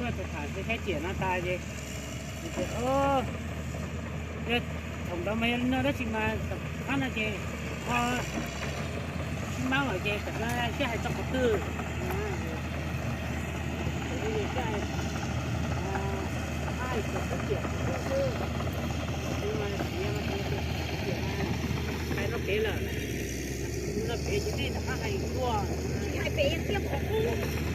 Tham tham saib saib tiam no tas ces, tias, yog thaum ntawd mas yog li no tab sis mas tom qab no ces ho sib npaub lawm ces tam no sib hais txog qhov twg. Sib hais, hais tiam xwb, tiam mas tias tiam mas hais rau pem lawm, no pem ces nej rov qab hais dua, tsis hais pem yog tiag qhov qub.